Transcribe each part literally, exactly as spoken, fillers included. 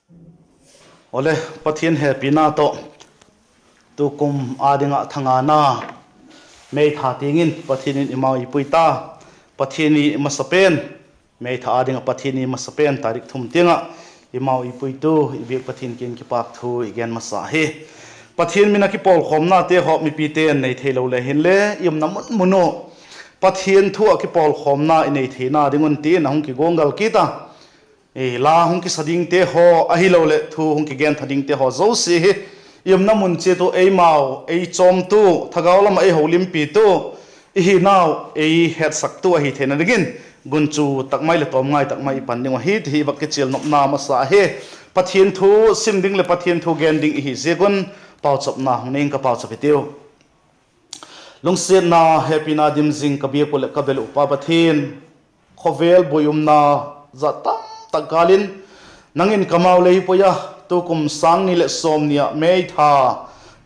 Awle, Pathian hepina tawh, tukum â ding ah thangana May tha tiang in Pathian in eimau ei pui ta. Pathian ni masa pen, May tha â ding ah Pathian ni masa pen tarik thum tiang ah eimau ei puitu i biak Pathian kiang in kipâk thu i gen masa hi. Pathian min a kipawlkhawmnate haw mipite'n nei theilo le hinle i umna mun mun uh Pathian thu ah kipawlkhawmna i nei theina ding un ti in a hung kiguanggal kit a, la hung kisa dingte haw ahiloleh thu hung kigen tha dingte haw zosia hi i umna mun chiat uh eimau ei chawmtu, thagau lam ah ei holimpitu, i hinau ei hetsaktu ahi theina dingin gunchu tak mai leh tawm ngai tak mai i pan ding uh ahi ti hi i vak kichial nopna masa ahi. Pathian thu sim ding leh Pathian thu gen ding i hi ziak un pauchapna hung nei ing ka, pauchap hitiu. Lungsiatna, hepina dim zing ka biak uh leh ka bel uh Pa Pathian, khawvel buai umna zat tam tak kâl in nang in kamau lei pui a, tukum sâng ni leh sawmni ah May tha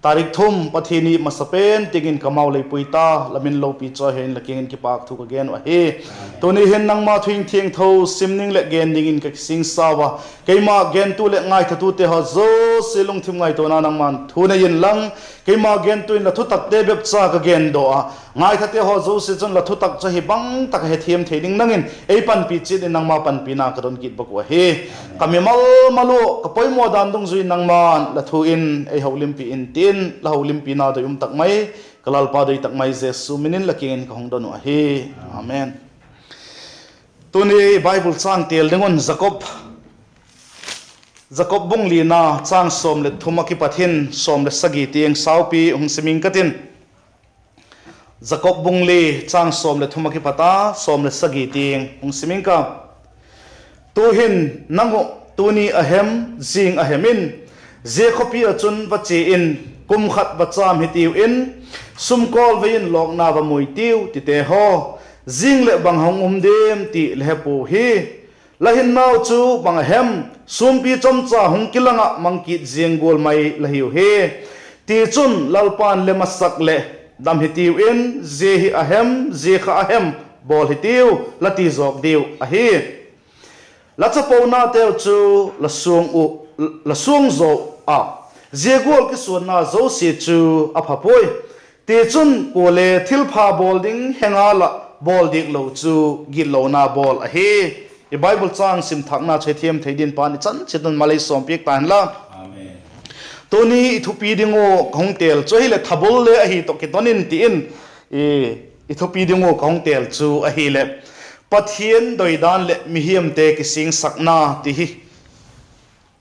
tarik thum Pathian ni masa pen tiang in kamau lei pui ta, la min lopi chawi hen, la kiang in kipâk thu ka gen uh ahi. Tuni hin nangma thu thiangtho sim ding leh gen dingin ka kisingsa ua, keima gentu leh ngaithatute haw zosia lungthim ngaituana nangma'n thu nei inlang, keima gentu in la thutakte bep cha ka gendaw a, ngaithate haw zosia chun la thutak chu ahi bang tak a hethiam thei ding nang in ei panpi chiat in nangma panpina ka don kit bak uh ahi. Ka mimal mal uh ka poimaw dan dungzui in nangma'n la thu in ei holimpi intin, la holimpina doi um tak mai, ka Lalpa doi tak mai Jesu min in la kiang in ka hung don uh ahi. Amen. Tuni Bible châng têl ding un Jakob, Jakob bung lina châng sawm leh thum ah kipat hin sawm leh sagi tiang saupi hung sim ing ka tin. Jakob bung li châng sawm leh thum ah kipat a sawm leh sagi tiang hung sim ing ka. Tu'hin nang uh tuni a hem, zing a hem in, zia khawpi ah chun va chia in, kum khat va châm hitiu in, sumkawlvei in lawkna va mu hitiu tite haw, zing leh bang hung um diam ti la he puau hi. La hinnau chu bang a hem? Sûmpi chomcha hung kilang ah mang kit ziang gual mai la hiu hi. Tichun Lalpa'n le masak leh, dam hitiu in, zia hi a hem, zia kha a hem, bawl hitiu, la ti zawk diu ahi. La chaponateu chu la suang zaw a, zia gual kisuanna zosia chu a pha puai. Tichun kuale thilpha bawl ding he ngal ah, bawl diak lo chu gitlona bawl ahi. I Bible châng sim thâkna chu hethiam thei dingin Pa'n i chan chiat un mal ei sawmpiak ta hen la. Tuni i thupi ding uh ka hung têl chu ahileh thabul le ahi tawh kiton in ti in, i thupi ding uh ka hung têl chu ahileh Pathian doidan leh mihiamte kisingsakna ti hi,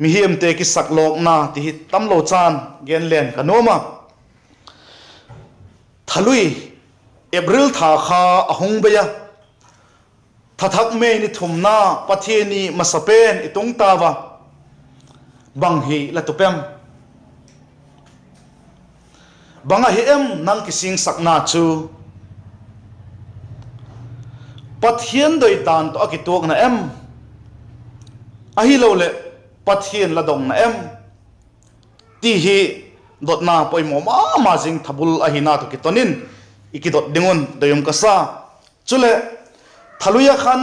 mihiamte kisaklawkna ti hi tamlo chan gen leng ka nuam a. Thalui, April tha kha a hung bei a, tha thak May ni thumna Pathian ni masa pen i tung tau a, bang hi la tup em? Bang ahi em nang kisingsakna chu? Pathian doidan tawh a kituakna em, ahiloleh Pathian la dongna em? Ti hi dotna poimaw ma ma zing thabul ahina tawh kiton in i kidot ding un doi um ka sa. Chuleh, thalui ah khan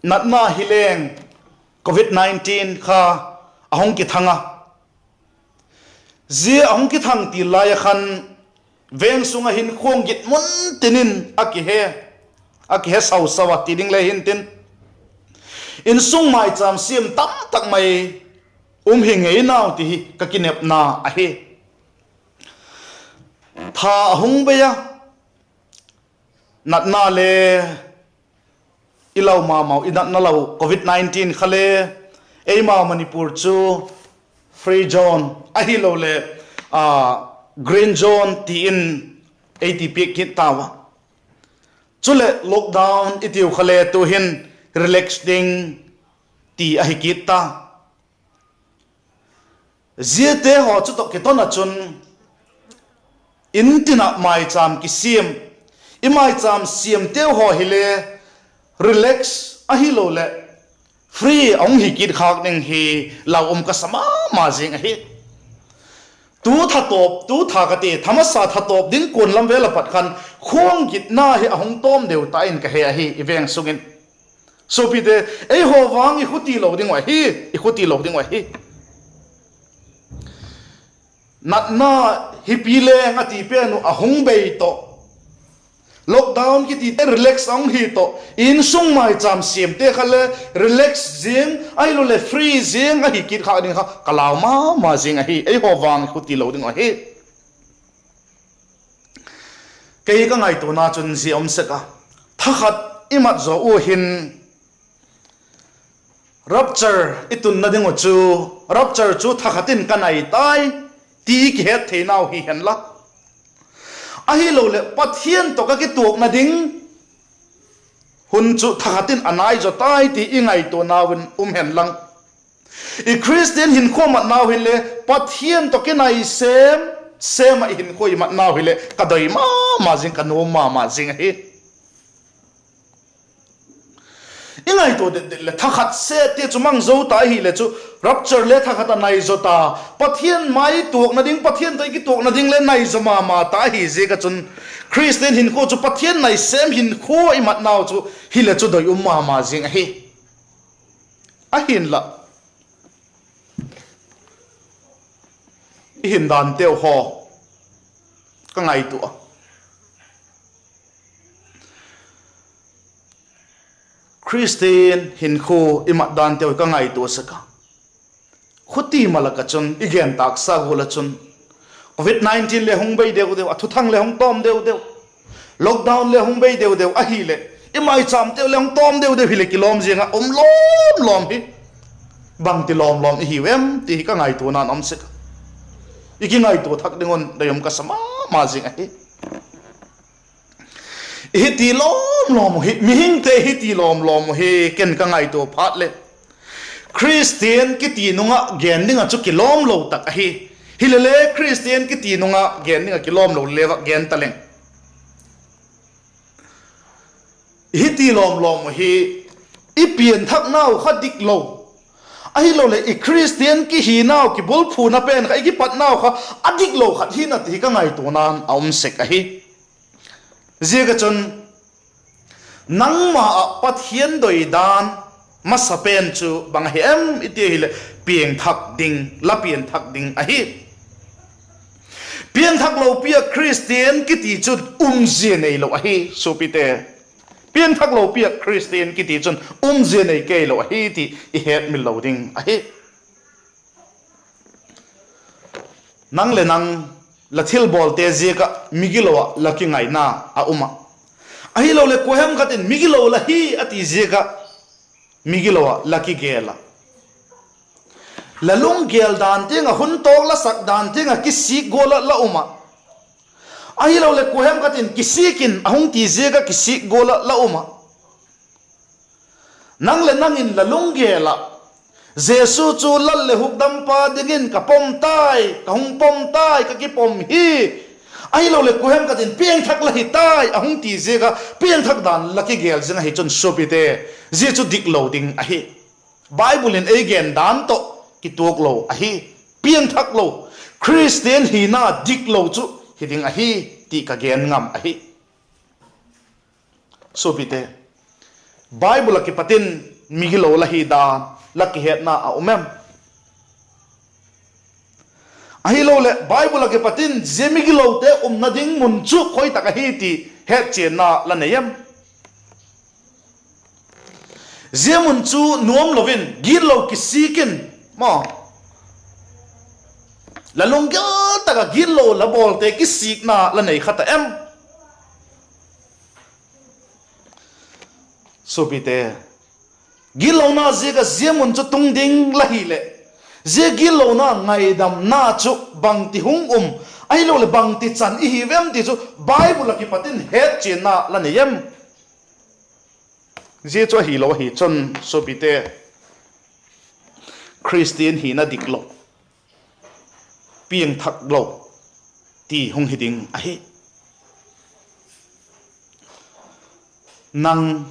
natna hi leng covid nineteen kha a hung kithang a, zia a hung kithang til lai ah khan veng sung ah hin khuang git mun tin in a kihe, a kihe sau sau a ti ding le hintin, insung maichâm siam tam tak mai um hi ngei nau ti hi ka kinepna ahi. Tha a hung bei a, natna le i lau ma mau, i natna lau covid nineteen kha le eimau Manipur chu free zone ahiloleh green zone ti in ei ti piak kit tau a. Chuleh lockdown i tiu kha le tu'hin relax ding ti ahi kit ta. Ziate haw chu tawh kiton ah chun in tin ah maichâm kisiam, i maichâm siamteu haw hile relax ahiloleh free a hung hi kit khâk ding hi lau um ka sa ma ma zing ahi. Tu tha tawp, tu tha ka ti, tha masa tha tawp ding kuan lam vel a pat khan khuang gitna hi a hung tawm deu ta in ka he ahi i veng sung in. Suapite, eihaw vang i khuti lo ding uh ahi, i khuti lo ding uh ahi. Natna hipi leng a ti pen uh a hung bei tawh, lockdown kiti te relax a hung hi tawh, insung maichâm siamte kha le relax zing ahiloleh free zing ahi kit khâk ding kha ka lau ma ma zing ahi. Eihaw vang khuti lo ding uh ahi. Kei ka ngaituana chun zia um sek a, thakhat i mat zaw ua hin rapture i tunna ding uh chu, rapture chu thakhat in ka nai tai ti i kihet theinau hi hen la, ahiloleh Pathian tawh ka kituakna ding hun chu thakhat in a nai zaw tai ti i ngaituanau in um hen lang, i Khristian hinkhua matnau hile Pathian tawh kinai sêm sêm ah i hinkhua i matnau hile ka doi ma ma zing, ka nuam ma ma zing ahi. I ngaitua det det leh thakhat se ti chu mang zo ta ahileh chu, rapture le thakhat a nai zaw ta, Pathian mai tuakna ding, Pathian tawh i kituakna ding le nai zaw ma ma ta ahi ziak ah chun, Khristian hinkhua chu Pathian nai sêm hinkhua i matnau chu hileh chu doi um ma ma zing ahi. Ahinla, i hin danteu haw ka ngaitua a, Khristian hinkhua i mat danteu ka ngaitua sek a, khuti ma lak ah chun i gen tâksa gual ah chun, covid nineteen le hung bei deu deu, a thuthang le hung tawm deu deu, lockdown le hung bei deu deu ahileh, i maichâmteu le hung tawm deu deu hileh kilawm ziang ah um lawm lawm hi. Bangti lawm lawm i hiu em ti hi ka ngaituana'n um sek a, i kingaitua thak ding un doi um ka sa ma ma zing ahi. I hi ti lawm lawm uh hi, mihingte hi ti lawm lawm uh hi, ken ka ngaitua phat leh, Khristian kiti nung ah gen ding ah chu kilawm lo tak ahi. Hilele Khristian kiti nung ah gen ding ah kilawm lo le vak gen ta leng, i hi ti lawm lawm uh hi, i pianthaknau kha dik lo, ahiloleh i Khristian kihinau kibulphuna pen kha, i kipatnau kha a dik lo khat hina ti hi ka ngaituana'n a um sek ahi. Ziak ah chun, nangma ah Pathian doi dan masa pen chu bang ahi em i ti ahileh, piangthak ding, la pianthak ding ahi. Piangthak lopi ah Khristian kiti chun umzia neilo ahi, suapite. Piangthak lopi ah Khristian kiti chun umzia nei keilo ahi ti i hetmil lo ding ahi. Nang leh nang, la thilbawlte ziak ah migilo ah la kingaina a um ah, ahiloleh kuahem khat in migilo la hi a ti ziak ah migilo ah la kigel ah, la lunggel dan tiang ah, hun tawk la sak dan tiang ah kisik gual ah la um ah, ahiloleh kuahem khat in kisik in a hung ti ziak ah kisik gual ah la um ah, nang leh nang in la lunggel ah, Jesu chu Lal leh Hukdampa dingin ka pom tai, ka hung pom tai, ka kipom hi, ahiloleh kuahem khat in piangthak la hi tai a hung ti ziak ah piangthak dan la kigel zing ahi chun suapite, zia chu dik lo ding ahi. Bible in ei gen dan tawh kituak lo ahi. Piangthak lo, Khristian hina dik lo chu hi ding ahi ti ka gen ngam ahi. Suapite, Bible ah kipat in migilo la hi dan la kihetna a um em? Ahiloleh Bible ah kipat in zia migilote umna ding mun chu khoi tak ahi ti hetchianna la nei em? Zia mun chu nuam lo in, gitlo kisik in, maw, la lunggel tak ah gitlo la bawlte kisikna la nei kha ta em? Suapite, gitlona ziak ah zia mun chu tung ding la hileh, zia gitlona ngaidamna chu bangti hung um, ahiloleh bangti chan i hi vem ti chu Bible ah kipat in hetchianna la nei em? Zia chu ahilo ahi chun suapite, Khristian hina dik lo, piangthak lo ti hung hi ding ahi. Nang,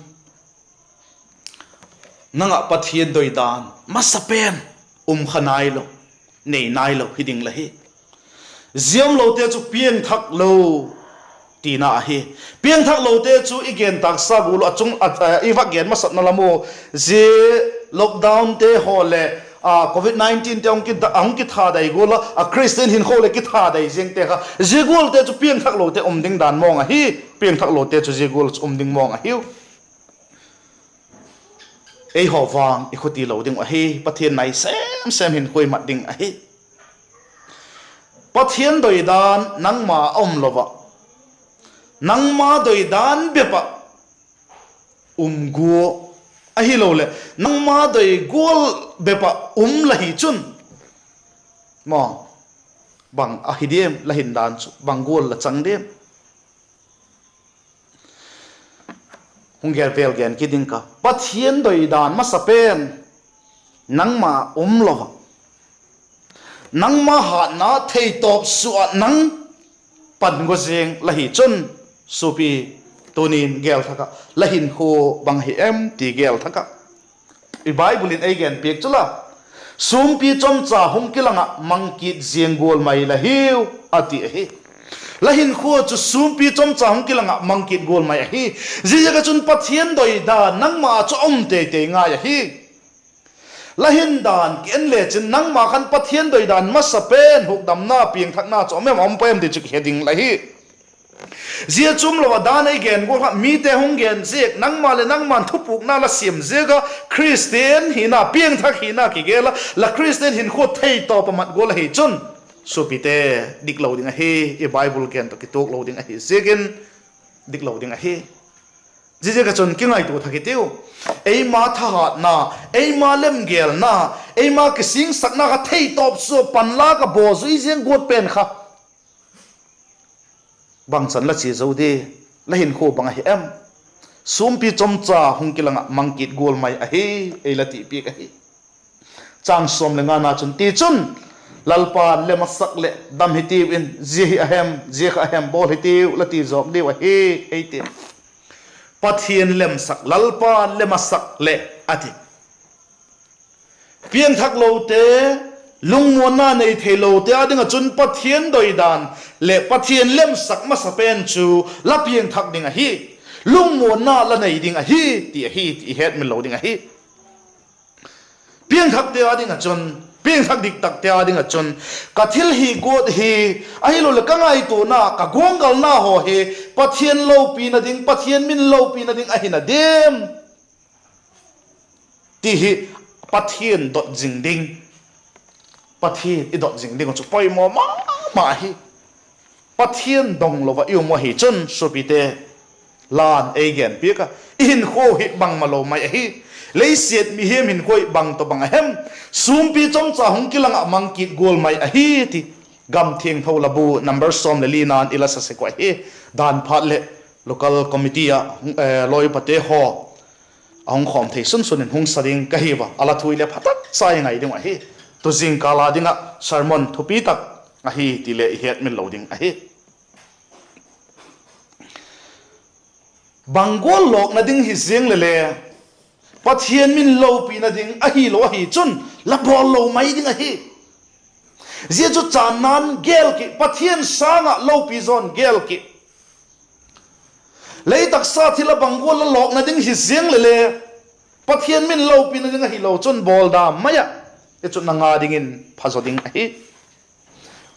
nang ah Pathian doidan masa pen um kha nailo, nei nailo hi ding la hi. Zia umlote chu piangthak lo tina ahi. Piangthak lote chu i gen tâksa gual ah, a chung, a, i vak gen masatna lam u, zia lockdownte haw leh, a, covid nineteen te a hung kithadai gual a, a Christian hinkhua leh kithadai ziangte kha, zia gualte chu piangthaklote um ding dan mawng ahi. Piangthaklote chu zia gual chu um ding mawng ahiu. Eihaw vang i khuti lo ding uh ahi, Pathian nai sêm sêm hinkhua i mat ding ahi. Pathian doidan nangma a um lo ah, nangma doidan bep ah um gua, ahiloleh nangma doi gual bep ah um la hi chun, maw, bang ahi diam, la hindan chu bang gual la chang diam? Hung gen vel gen kit ding ka, Pathian doidan masa pen nangma um lo ah, nangma hatna theitawp sua ah nang pan gua ziang la hi chun, suapi, tuni'n gel thak ah, la hinkhua bang ahi em ti gel thak ah. I Bible in ei gen piak chu la, sûmpi chomcha hung kilang ah mang kit ziang gual mai la hiu, a ti ahi. La hinkhua chu sûmpi chomcha hung kilang ah mang kit gual mai ahi. Ziaziak ah chun Pathian doidan nangma chu a um tei tei ngai ahi. La hindan ki en le chin nangma khan Pathian doidan masa pen hukdamna, piangthakna chu um em, a um pua em ti chu kihe ding la hi. Zia chu um lo ah dan ei gen gual kha, mite hung gen ziak, nangma leh nangma'n thupukna la siam ziak ah Khristian hina, piangthak hina kigel ah la Khristian hinkhua theitawp ah mat gual ahi chun, suapite, dik lo ding ahi. I Bible gen tawh kituak lo ding ahi ziakin dik lo ding ahi. Ziaziak ah chun kingaitua thak hitiu. Eima thahatna, eima lemgelna, eima kisingsakna kha theitawp sua pan la ka bawl zui ziang guat pen kha bangchan la chia zo di? La hinkhua bang ahi em? Sûmpi chomcha hung kilang ah mang kit gual mai ahi, ei la ti piak ahi. Chang sawm leh ngana chun, tichun, Lalpa'n lem a sak leh dam hitiu in, zia hi a hem, zia kha a hem bawl hitiu, la ti zawk diu ahi, ei ti. Pathian lemsak, Lalpa'n lem a sak leh, a ti. Piangthaklote, lungmuanna nei theilote â ding ah chun Pathian doidan leh Pathian lemsak masa pen chu la piangthak ding ahi, lungmuanna la nei ding ahi, ti ahi ti i hetmil lo ding ahi. Piangthakte â ding ah chun, piangthak diktakte â ding ah chun, ka thil hi guat hi, ahiloleh ka ngaituana, ka guanggalna haw hi Pathian lopina ding, Pathian min lopina ding ahi na diam, ti hi Pathian dot zing ding, Pathian i dot zing ding uh chu poimaw ma ma hi. Pathian dong lo ah i um uh ahi chun, suapite, la'n ei gen piak a, i hinkhua hi bangmalo mai ahi. Leisiat mihing hinkhua hi bang tawh bang a hem? Sûmpi chomcha hung kilang ah mang kit gual mai ahi, ti. Gam Thiangtho Labu number sawm leh lina'n i la sa sek uh ahi. Dan phat leh local committee ah, eh, lawipate haw a hung khawm thei sunsun in hung sa ding ka hi ua, a la thu i le pha tak cha i ngai ding uh ahi. Tu zingkâl â ding ah sermon thupi tak ahi ti le i hetmil lo ding ahi. Bang gual lawkna ding hi ziang leh le, Pathian min lopina ding ahilo ahi chun, la bawl lo mai ding ahi. Zia chu channa'n gel ki, Pathian sâng ah lopi zaw'n gel ki. Lei taksa thil ah bang gual la lawkna ding hi ziang leh le, Pathian min lopina ding ahilo chun bawl da mai ah, i chutna nga dingin pha zaw ding ahi.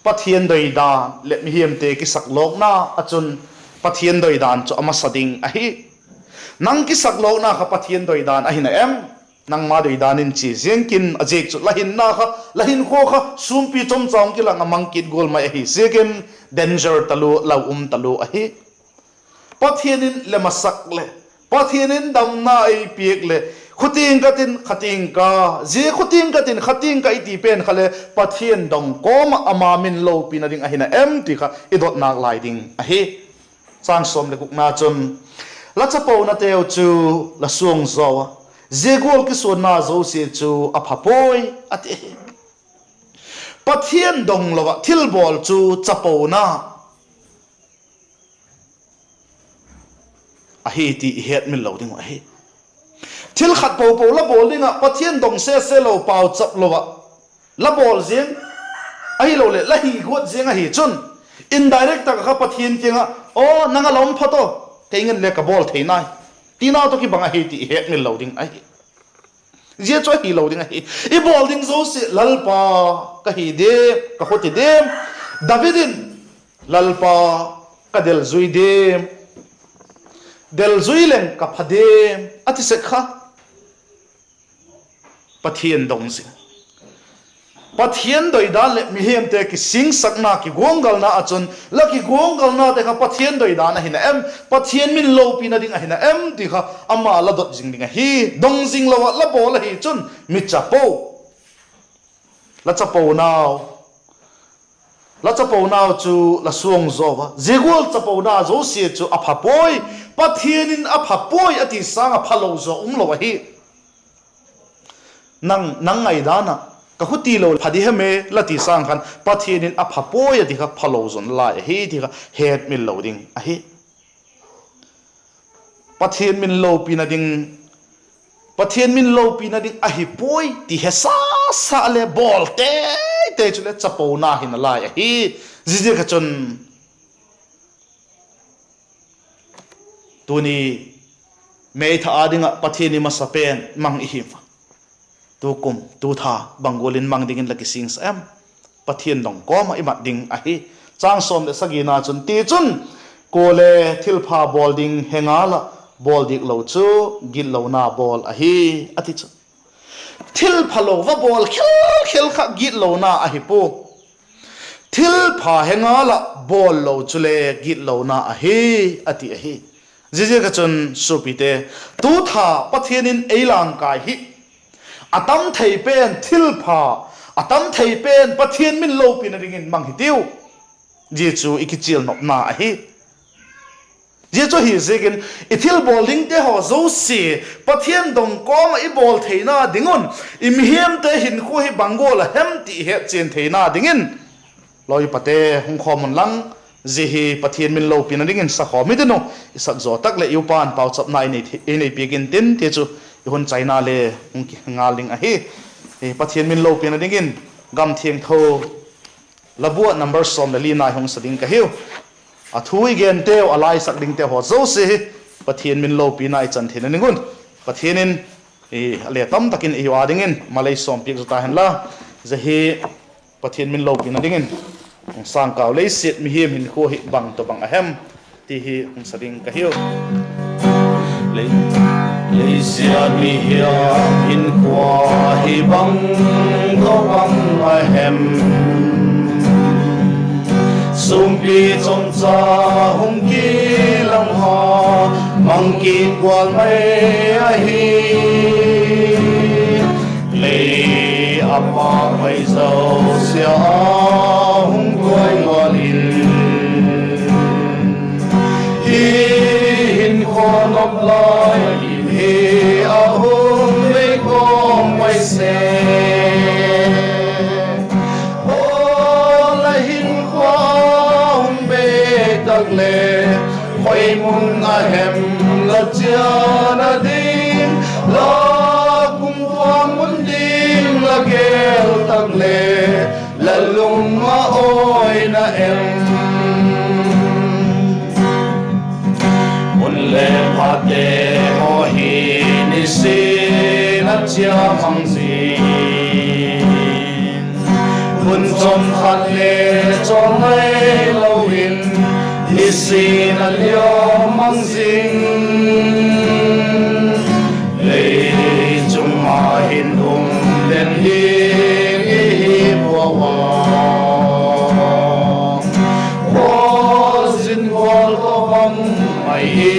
Pathian doidan leh mihingte kisaklawkna ah chun Pathian doidan chu a masa ding ahi. Nang kisaklawkna kha Pathian doidan ahi na em? Nangma doidan in chia ziang kin, a ziak chu la hinna kha, la hinkhua kha sûmpi chomcha hung kilang ah mang kit gual mai ahi ziakin danger talu, lau um talu ahi. Pathian in lem a sak leh, Pathian in damna ei piak leh, khutiang ka tin, khatiang ka, zia khutiang ka tin, khatiang ka i ti pen kha le Pathian dong kawm ah ama min lopina ding ahi na em ti kha i dot nâk lai ding ahi. Chang sawm leh gukna chun, la chaponateu chu la suang zaw a, zia gual kisuanna zosia chu a pha puai, a ti ahi. Pathian dong lo ah thilbawl chu chapona ahi ti i hetmil lo ding uh ahi. Thil khat po po la bawl ding ah Pathian dong sese lo, pauchap lo ah la bawl ziang, ahiloleh la hi guat ziang ahi chun, indirect tak ah kha Pathian kiang ah, aw, nang a la um phat aw, kei ngen le ka bawl thei nai, tina tawh kibang ahi ti i hetmil lo ding ahi. Zia chu ahilo ding ahi. I bawl ding zosia, Lalpa, ka hi diam, ka khuti diam? David in, Lalpa, ka delzui diam? Delzui leng ka pha diam, a ti sek kha. Pathian dong zing. Pathian doidan leh mihingte kisingsakna, kiguanggalna ah chun, la kiguanggalnate kha Pathian doidan ahi na em, Pathian min lopina ding ahi na em ti kha ama la dot zing ding ahi. Dong zing lo ah la bawl ahi chun mi chapo, la chaponau, la chaponau chu la suang zaw a, zia gual chapona zosia chu a pha puai, Pathian in a pha puai a ti sâng ah phalo zaw um lo ahi. Nang, nang ngaidan ah, ka khuti lo pha di hem e la ti sâng khan Pathian in a pha puai a ti kha phalo zaw nalai ahi ti kha hetmil lo ding ahi. Pathian min lopina ding, Pathian min lopina ding ahi puai ti hesa sa le bawl teitei chule chapona hi nalai ahi. Ziaziak ah chun tuni May tha â ding ah Pathian i masa pen mang i hi a, tukum tu tha bang gual in mang dingin la kisingsa em? Pathian dong kawm ah i mat ding ahi. Châng sawm leh sagina chun, tichun, kuale thilpha bawl ding he ngal ah, bawl dik lo chu gitlona bawl ahi, a ti chu. Thilphalo va bawl khel khel kha gitlona ahi pua. Thilpha he ngal ah bawl lo chule gitlona ahi, a ti ahi. Ziaziak ah chun suapite, tu tha Pathian in ei langkai hi a tam thei pen thilpha, a tam thei pen Pathian min lopina dingin mang hitiu. Zia chu i kichial nopna ahi. Zia chu hi ziakin, i thilbawl dingte haw zosia Pathian dong kawm ah i bawl theina ding un, i mihingte hinkhua hi bang gual a hem ti i hetchian theina dingin, lawipate hung khawm unlang, zia hi Pathian min lopina dingin sakhawm i tin u, i sak zaw tak leh i upa'n pauchapna ei nei piak intin ti chu i hun chaina le hung kingal ding ahi. Pathian min lopina dingin Gam Thiangtho la bu ah number sawm leh lina i hung sa ding ka hiu. A thu i genteu, a la i sak dingteu haw zosia hi Pathian min lopina i chan theina ding un, Pathian in a le tam tak in i ua dingin malei sawmpiak zaw ta hen la. Zia hi Pathian min lopina dingin, sângkau, leisiat mihing hinkhua hi bang tawh bang a hem ti hi hung sa ding ka hiu. Leisiat mihing hinkhua hi bang tawh bang a hem? Sûmpi chomcha hung kilang a, mang kit gual mai ahi. Lei a pâk mai zosia a hung tuai gual in, hi hinkhua nop lai in hi a hung bei kawm mai se. Aw, la hinkhua hung bei tak le, khoi mun a hem la chiana ding? La kumtuang mun ding la gel tak le, la lung a awina em? Hun le phate haw hi nisin a chia mang zing, hun chawmkhat le chawl ngai lo in, nisin a lia mang zing. Lei chung ah hin um den ding i hi puau a, khualzin gual tawh bang mai i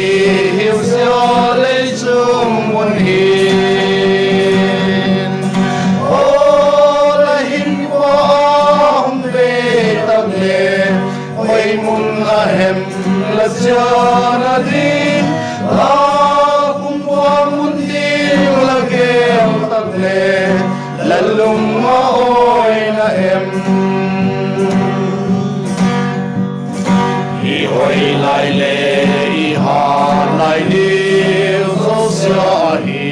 hiu zia lei chung mun hin. Aw, la hinkhua hung bei tak le, khoi mun a hem la chiana ding? La kumtuang mun ding la gel tak le, la lung a awina em? I hoi lai le i hat lai diu zosia ahi,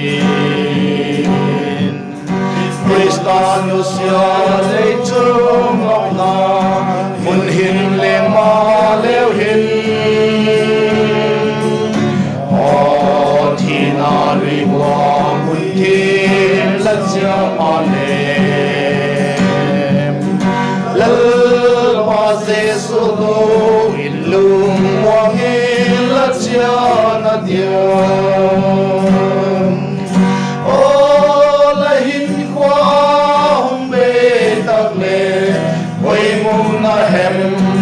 Khrista'n nusia lei chung nopna mun hin leng maleu hin, aw, thina lui guam hun thim Sia pa le, Lalpa Jesu lo in lungmuang in la chiana diam. Aw la hinkhua a hung bei tak le, poimun a hem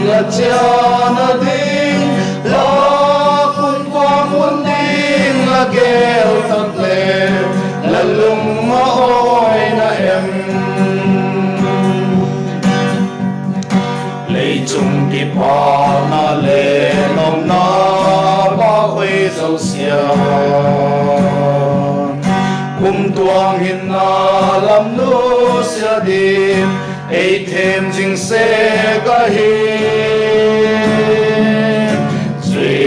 la chiana ding, la kumtuang mun ding la gel tak le, la lung a awina em? Lei chung kipâkna le nopna pa khoi zosia, kumtuang hinna lam nusia ding ei thêm zing sek ahi. Zui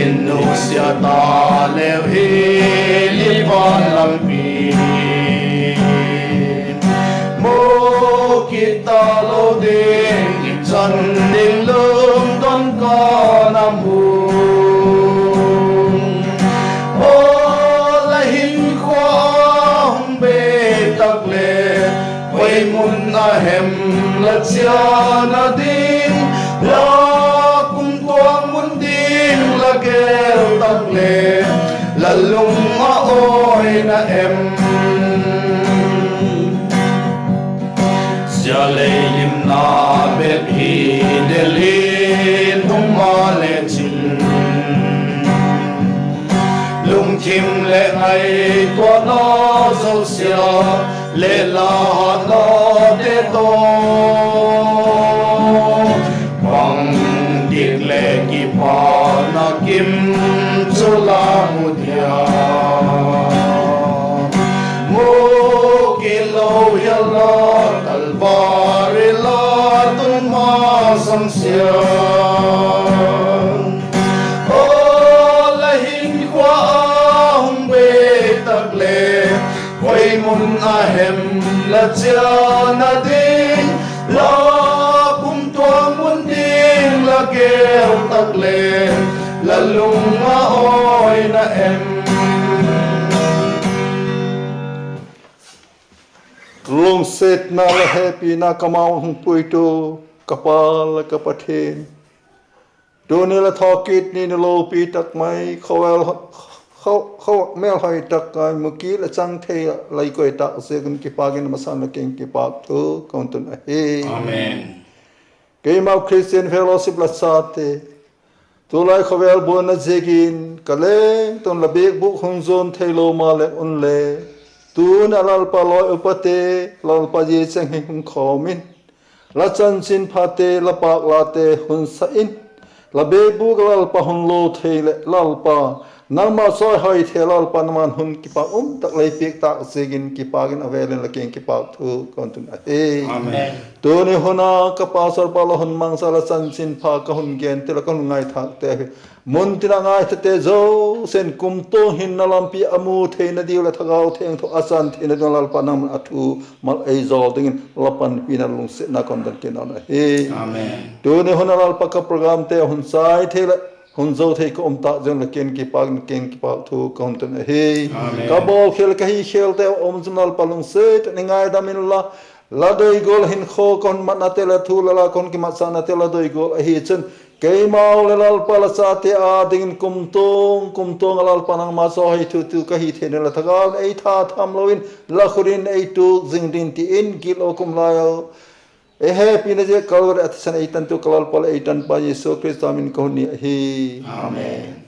in nusia ta leu hi, i van lampi mu kit talo ding, i chan ding lungdon ka na mu. Aw la hinkhua a hung bei tak le, poimun a hem la chiana ding, la kumtuang mun ding la gel tak le, la lung a awina em? Sia lei limna bep hi del in um a le chin, lungthim leh ngaituana zosia leh la hatnate tawh, bangtik leh kipâkna kim chu la mu dia, mu kit lo hial la, Kalvari la tun ma sangsia. Aw la hinkhua a hung bei tak le, poimun a hem la chiana ding, la kumtuang mun ding la gel tak le, la lung a awina em? Lungsiatna leh hepina ka ma hung puitu ka Pa leh ka Pathian, tuni la thawkit ni ni lopi tak mai, khawvel, khaw, khaw mêlhoi tak mai, mu kit leh chang thei ah lei koi tak ziakin kipâk in a masang la kiang kipâk thu ka hun tun ahi. Keimau Christian Fellowship la chate, tulai khawvel buaina ziakin ka lengtun la biakbûk hung zuan theilo maleh unle, tuni a Lalpa lawi upate, Lalpa zia cheng hi hung khawm in, la chanchinphate, la pâklate hun sa in, la biakbûk Lalpa hun lo thei leh Lalpa, nangma chawihoi thei Lalpa nangma'n hun kipâk um tak lei piak tâk ziakin kipâk in a vêl in la kiang kipâk thu ka hun tun ahi. Tuni hun a ka pastor pa la hun mangsa, la chanchinpha ka hun gente leh ka hun ngaithâkte hi, mun tin a ngaithate zosia'n kumtuang hinna lampi a mu theina diu leh thagau thiangtho a chan theina ding Lalpa nangma'n a thu mal ei zawl dingin la panpina lungsiatna ka hun don kit ahi. Tuni hun a Lalpa ka programte hun chai thei leh hun zo thei ka um tâk ziakin la kiang kipâk in kiang kipâk thu ka hun tun ahi. Ka bawlkhial ka hikhialte a um zing Lalpa lungsiat in ngaidam inla, la doi gual hinkhua ka hun matnate leh thu leh la ka hun kimatsaknate la doi gual ahi chun, keimau leh Lalpa la chate â dingin kumtuang kumtuang a Lalpa nangma chawihoi thu tu ka hi theina leh thagau in ei tha tham lo in, la khut in ei tuk zing ding ti in gitlo kum lai a ei hepina zia Kalvari a thisan ei tantu ka Lalpa leh ei tanpa Jesu Khrista min ka hun ni ahi. Amen.